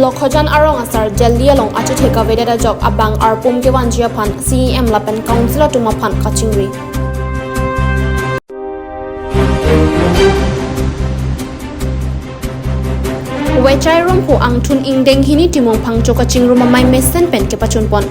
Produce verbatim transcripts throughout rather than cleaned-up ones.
Lokhojan arong asar Delhi along achethe kavedet ajok abang arpum kevanji aphan C E M lapen Council atum aphan kachingri. Vechai Rumphung angthun ingdeng hini Timung Phangcho kachingrum amei mesen pen kepachunpon.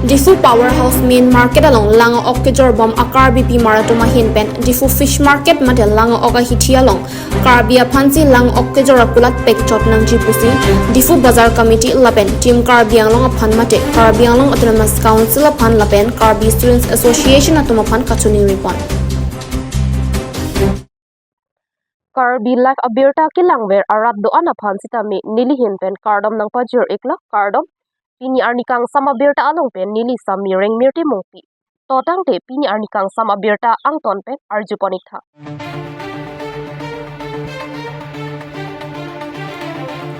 Diphu Powerhouse Main Market along lang-ok kejorbom a-Karbi pimar atum ahin pen Diphu Fish Market mate lang-ok ahithi along Karbi aphansi lang-ok kejor akulat pekchot nangji pusi Diphu Bazar Committee lapen Team Karbi Anglong aphan mate Karbi Anglong Autonomous Council aphan lapen Karbi Students Association atum aphan kachiningripon. Karbi Live abirta kelangver arat do-an aphan sitame neli ahin pen kardom nangpajir-iklo, kardom. Pini arni kangsam abirta along pen neli Sami Rengmir Timungpi. To tangte pini arni kangsam abirta angton pen arjupon-iktha.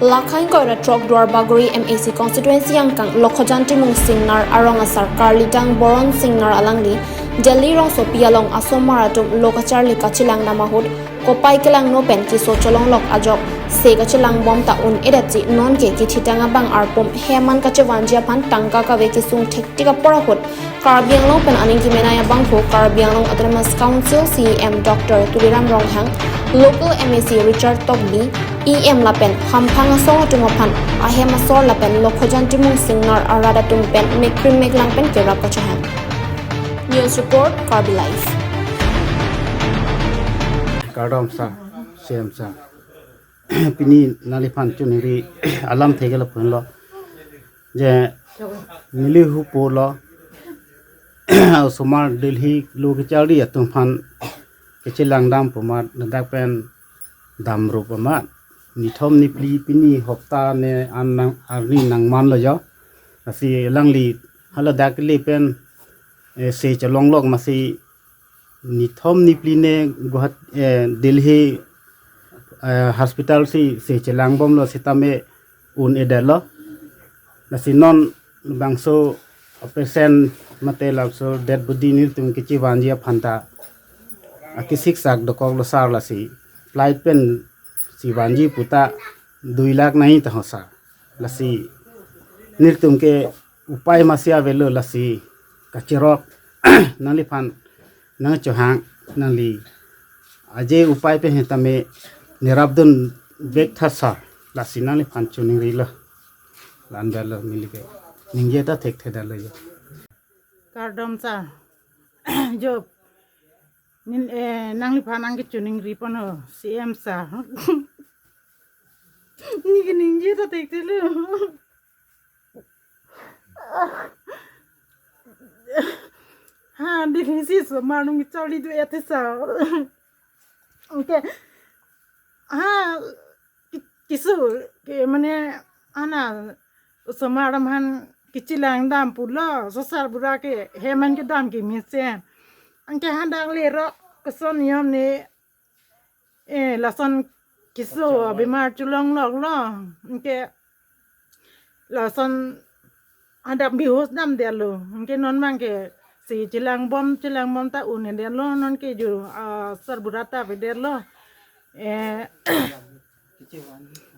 Lakhang koira throk Duarbagori M A C constituency angkang Lokhojan Timung Singnar arong asar Karlitang Boron Singnar alangli Delhi rongsopi along asomar atum lo kacharli kachelang dam ahut kopai kelangno pen keso cholonglok ajok se kachelangbom ta un-edetsi nonke kithitang abang arpum hem an kachevanji aphan tangka kave kesung thektik apor ahut Karbi Anglong pen aning kemenei abangphu Karbi Anglong Autonomous Council C E M Doctor Tuliram Ronghang, local M A C Richard Tokbi, E M lapen hamphang asong atum aphan ahem asor lapen Lokhojan Timung Singnar arat atum pen mekrim meklang pen kerap kachehang. News report, Karbi Live. Kardom sir, C M sir. Pini nangliphan choningri alamthe ke lapu henlo. Je neli hupo lo. Osomar Delhi lo kacharli atum aphan kachelang dam pu amat ladak pen damrup amat. Nithom niphli pini hopta ne an nang arni nangmanlo jo. Lasi alangli haladak le pen, eh, se cholonglok masi nithom niphli ne Guwahati, eh, Delhi, eh, hospital si se chelangbomlo sitame un-edetlo. Lasi non bangso patient mate labangso dead body nelitum kechevanji aphan ta akisiksak dokoklo sir, lasi flight pensi vanji puta dui lakh nai ta ho sir. Lasi nelitum ke upai masi avelo, lasi kachirok nangliphan nangchohang, nangli aje upai pen sitame nerapdun vektha sir, lasi nangliphan choningrilo. La-an belo neli ke ningje ta thekthedetlo jo. Kardom sir. Jo. Nin, eh, nangliphan nangkechoningriponlo C M sir. Neli ke ningje ta thekthelo. Ha, Delhi si osomar nung charli do-et sir. Anke, ha, ke-, keso ke mane, ana, osomar atum aphan kachelang dam pulo, sosar bura ke hem an kedam ke mesen. Anke hadak lerok koson niom ne, eh, lason keso abimar cholongloklo. Anke lason hadak bihus damdetlo. Anke non abang ke se chelangbom, chelangbom ta un-edetlo, nonke jo, ah, sarbura ta avedetlo. Eh,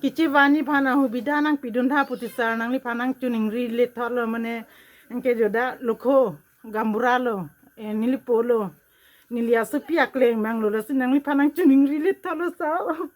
kechevanji aphan ahubidha nangpiduntha puti sir, nangliphan nangchoningri lethotlo mane, anke jo dak lokho, gaonbura lo, eh, neli po lo, neli asopi akleng abang lo, lasi nangliphan nangchoningri lethotlo sir.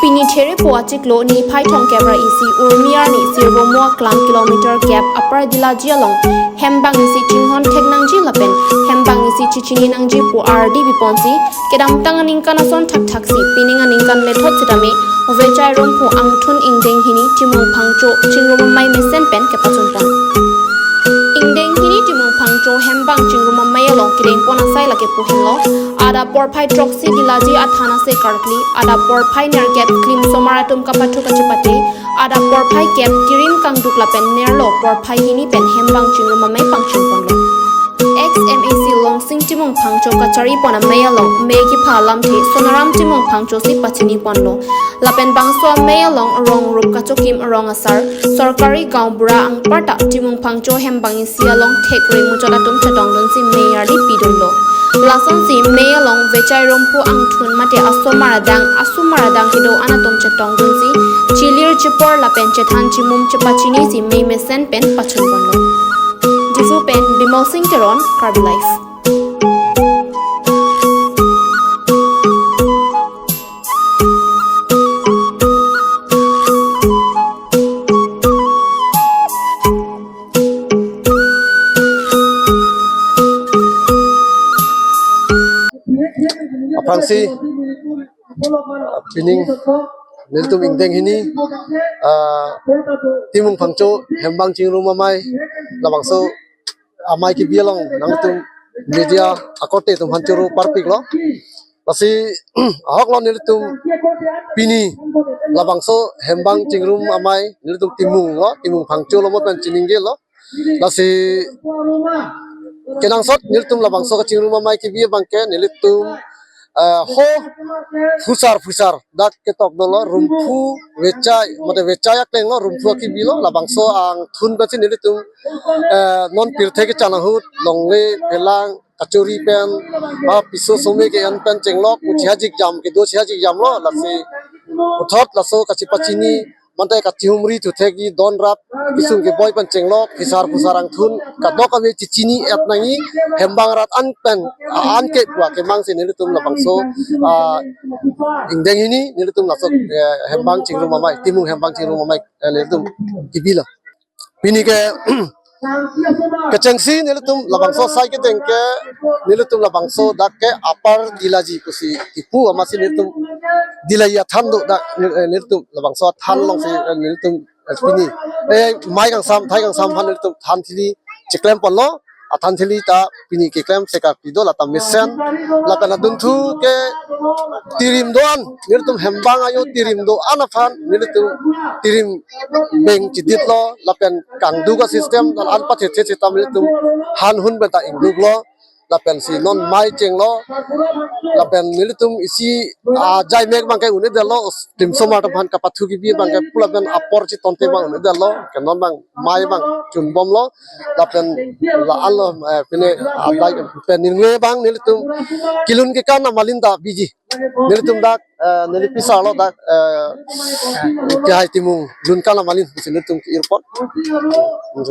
Pini Therepo achiklo niphai thomkep ra isi Urmi arni Sirvomo aklam kilometer kep Upper Dilaji along hembang isi chinghon thek nangji lapen hembang isi chichini nangji pu ardi biponsi kedamtang aningkan ason thakthaksi pining aningkan lethot sitame Vechai Rumphung angthun ingdeng hini Timung Phangcho chingrum amei mesen pen kepachunpon. Ingdeng hini Timung Phangcho hembang chingrum amei along kedengpon asai lake pu henlo. Adap porphai throksi Dilaji athan ase karkli, adap porphai nerkep klimsomar atum kapathu kachepate, adap porphai kep kirim kangduk lapen nerlo porphai hini pen hembang chingrum amei pangchunponlo. Ex M A C Longsing Timung Phangcho kachari pon amei along mei kepha alamthe Sonaram Timung Phangcho si pachini ponlo. Lapen bangso amei along rong rup kachokim rong asar, sorkari gaonbura anparta Timung Phangcho hembang isi along thekre muchot atum chetongdunsi mei ardi pidunlo. Lasonsi mei along Vechai Rumphu angthun mate asomar adang, asomar adang kedo-an atum chetongdunsi chilir chipor lapen chethan chimum chepachinisi mei mesen pen pachun ponlo. Diphu pen Bimal Singh Teron, Karbi Live. Aphrangsi, ah, pining nelitum ingdeng hini, ah, Timung Phangcho hembang chingrum amei, labangso amei kebi along nangtum media akorte atum aphan choro parpiklo. Lasi ahoklo nelitum pini labangso hembang chingrum amei nelitum Timung lo, Timung Phangcho lo mo pen chiningjelo. Lasi kenangsot nelitum labangso kachingrum amei kebi abangke nelitum, eh, ho phusar phusar dak ketok dolo, Rumphu Vechai, mate Vechai akleng lo, Rumphu akebi lo, labangso angthun pensi nelitum, eh, non pirthe kechan ahut longle phelang kachori pen, ah, piso some ke-en pen chenglok, uchi hajik jam kedo uchi hajik jam lo, lasi puthot laso kachepachini mate kachihumri thuthek-i don rat kesung keboi pen chenglok, phisar phusar angthun kadokave chechini et nangji, hembang rat an pen, ah, an ke pua kemang si nelitum labangso, ah, ingdeng hini nelitum laso, eh, hembang chingrum amei, Timung hembang chingrum amei, eh, nelitum kebilo. Pini ke kechengsi nelitum labangso asai kedeng ke nelitum labangso dak ke Upper Dilaji pusi kipu amatsi nelitum Dilaji athan do dak, eh, nelitum labangso athan alongsi, eh, nelitum, eh, pini, eh, mei kangsam, thai kangsam aphan nelitum than thili chiklem ponlo, athan thili ta pini keklem sekar pido lata mesen, lapen adunthu ke tirim do-an, nelitum hembang ajo tirim do-an aphan nelitum tirim beng chiditlo, lapen kangduk asystem an pathethe seta nelitum han hun pen ta ingduklo, lapensi non mei chenglo, lapen nelitum isi, ah, jaimek abangke un-edetlo, tim osomar atum aphan kapathu kebi abangke pu lapen apor chitonte abang un-edetlo, ke non abang mei abang chunbomlo, lapen la-anlo, eh, pine, ah, dai pen ningle abang nelitum kelun kekan amalin ta biji. Nelitum dak, eh, neli pisarlo dak, eh, kehai Timung lun kan amalin pusi nelitum ke-ir pon.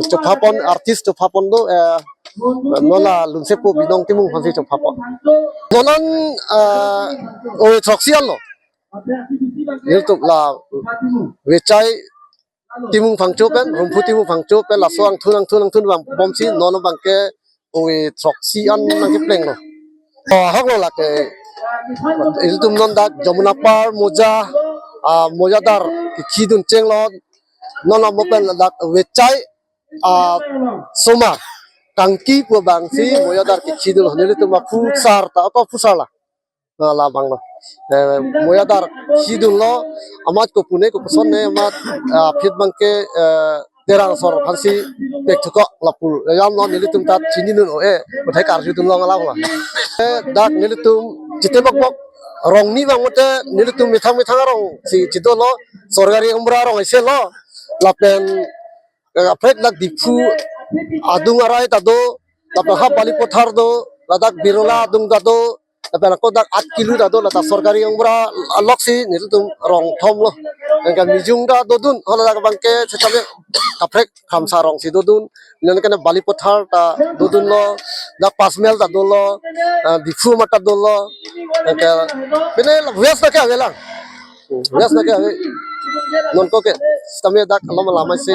Chopha pon, artist chopha pon do, eh, non la lunsepo Binong Timung aphansi chopha pon. Non an, eh, ove throksi anlo. Nelitum la Vechai Timung Phangcho pen, Rumphu Timung Phangcho pen, laso angthun, angthun, angthun vang bomsi, non abangke ove throksi an nangkeplenglo. Oh, ahoklo lake. Ilitum non dak Jamunapar, Moja, ah, Mojadar, kekhidun chenglo. Non amo pen dak Vechai, ah, osomar. Kangki pu abangsi, Mojadar kekhidunlo. Nelitum aphusar ta, ako phusar la. Ah, labanglo. Eh, Mojadar khidunlo, amat kopune kopuson ne, amat, ah, aphi abangke, eh, Terang asor aphansi pekthukok lapu. Yamlo nelitum ta chininun o-e, kothai karjudunlong alam la. Eh, dak nelitum chitebokbok, rong ni abang mate nelitum methang methang arongsi chidolo, sorkari gaonbura arong isi lo, lapen, eh, kaprek dak Diphu adung arai ta do, lapen ha Balipathar do, ladak Birola adung ta do, lapen ako dak aat kilo ta do, lata sorkari gaonbura aloksi nelitum rong thomlo. Anke mijung ta dodun, haladak abangke setame kaprek kramsa arongsi dodun. Anke Balipathar ta dodunlo, dak Pasmel ta dolo, ah, Diphu amat ta dolo. Anke pine la West ta ke avelang. West ta ke ave. Non ko ke setame dak alam alam aisi.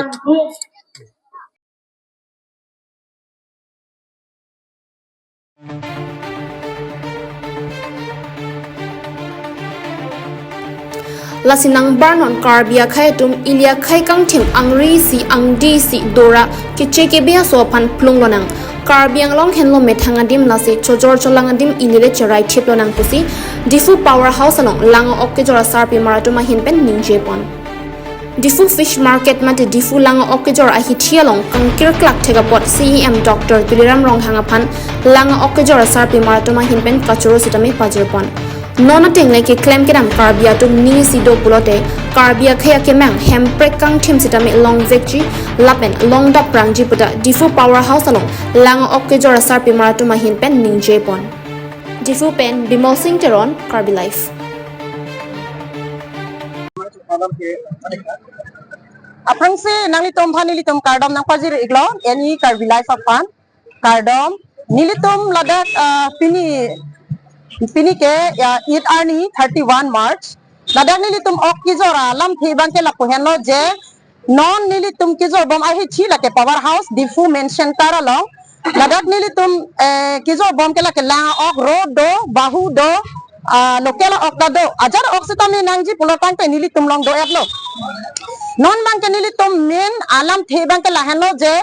Lasi nangbarnon Karbi akhei atum ili akhei kangthim angri isi angdi isi dora keche kebe aso aphan plung lonang. Karbi Anglong henlo methang adim lasi chojor cholang adim ili le cherai thip lonang pusi Diphu Power House along lang-ok kejor asarpimar atum ahin pen ningje pon. Diphu Fish Market mate Diphu lang-ok kejor ahithi along kangkirklak thek apot C E M Doctor Tuliram Ronghang aphan lang-ok kejor asarpimar atum ahin pen kachoro sitame pajirpon. Non ateng le keklem kedam Karbi atum ning isi do pulote Karbi akhei akemang Hemprek kangthim sitame longvekji lapen longdaprangji pu ta Diphu Powerhouse along lang-ok kejor asarpimar atum ahin pen ningjepon. Diphu pen Bimol Singh Teron, Karbi Live. Aphrangsi nanglitum aphan nelitum kardom nangpajir iklo, eni Karbi Live aphan. Kardom, nelitum ladak, ah, pini, pini ke, ya, Eid arni thirty-one March. Ladak nelitum ok kejor alamthe abang ke lapu henlo je, non nelitum kejor bom ahithi lake Powerhouse, Diphu Main Center along. Ladak nelitum, eh, kejor bom ke lake lang-ok ro do, bahu do, ah, local ok ta do. Ajat ok sitame nangji pulo tangte nelitum along do-etlo. Non abang ke nelitum main alamthe abang ke lahenlo je,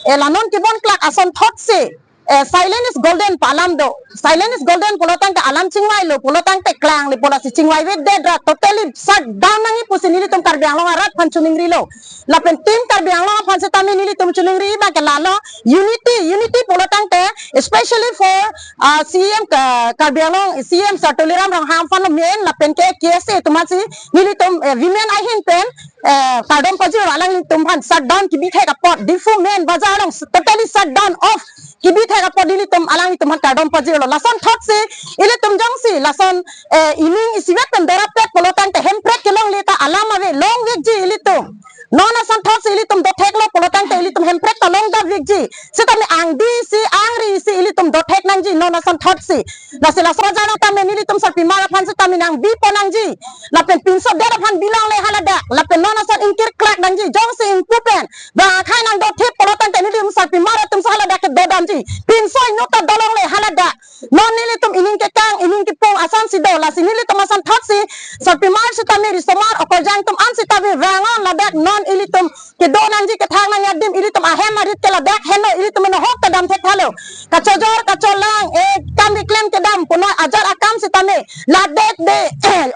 eh, la non kebonklak asonthotsi, eh, silent is golden pu alam do. Silent is golden pulo tangte alam chingvailo pulo tangte klangle pu lasi chingvaivedet ra totally shut down nangji pusi nelitum Karbi Anglong arat aphan choningrilo. Lapen Team Karbi Anglong aphan sitame nelitum choningri abang ke lalo, unity, unity pulo tangte, especially for, ah, C E M Ka-, Karbi Anglong, C E M Sir Tuliram Ronghang aphan main lapen ke K S A atum aphansi nelitum, eh, women ahin pen, eh, kardom pajirlo, alanglitum aphan shut down kebi thek apot, Diphu main bazaar along totally shut down off kebi thek apot nelitum alanglitum aphan kardom pajirlo. Lasonthotsi ilitum jongsi lason, eh, ining isivet pen dorap tek pulo tangte Hemprek kelongle ta alam ave, longvekji ilitum. Non asonthotsi ilitum dotheklo pulo tangte ilitum Hemprek ta longdapvekji. Sitame angdi isi, angri isi ilitum dothek nangji non asonthotsi. Lasi laso bazaar along tame nelitum sarpimar aphan sitame nangbipo nangji. Lapen pinso det aphan bilongle haladak. Lapen non ason ingkirklak nangji. Jongsi ingpu pen bang akhei nangdothip pulo tangte nelitum sarpimar atum si haladak ke dodamji. Pinso inut ta dolongle haladak. Non nelitum ining kekang, ining kepung asonsi do. Lasi nelitum asonthotsi sarpimar sitame risomar okorjang atum an sitame vang-un ladak non ilitum kedo nangji kethang nangji adim ilitum ahem arit ke ladak henlo ilitum meno hok kedam thekthalo. Kachojor kacholang, eh, kam keklem kedam punoi ajat akam sitame ladet de,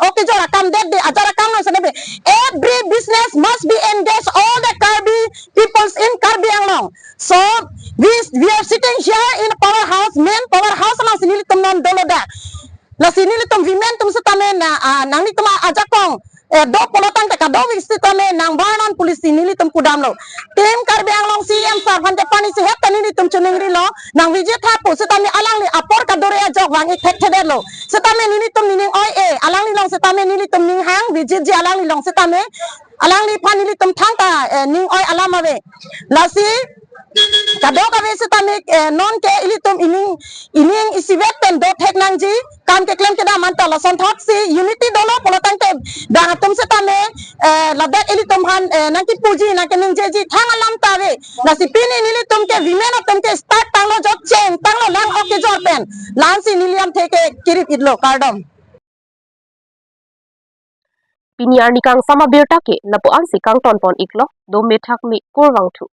ok kejor akam det de ajat akam nang sitame. Every business must be engaged all the Karbi peoples in Karbi Anglong. So we, we are sitting here in powerhouse, main powerhouse alongsi nelitum non dolo dak. Lasi nelitum women atum sitame na, ah, nanglitum ajakong, eh, do pulo tangte kadokave sitame nangbar non pusi nelitum pudamlo. Team Karbi Anglong C E M Sir aphan ke pani si het ta nelitum choningrilo, nangvisit tha pu sitame alangli apor kadore ajok vang-ik thekthedetlo. Sitame nelitum nening oi-e, alangli along sitame nelitum ning hang, visitji alangli along sitame, alangliphan nelitum thangta, eh, ning oi alam ave. Lasi kadokave sitame, eh, non ke ilitum ining, ining isivet pen dothek nangji, kam keklem kedam anta lasonthotsi unity dolo pulo tangte bang atum sitame, eh, ladak ilitum aphan, eh, nangkipuji nangkeningjeji thang alam ta ave. Lasi pini nelitum ke women atum ke start tanglo jo cheng tanglo lang-ok kejor pen. La-ansi neli lamthe ke kirip-itlo, kardom. Pini arni kangsam abirta ke lapu-ansi kangtonpon iklo, dome thakme kurvangthu.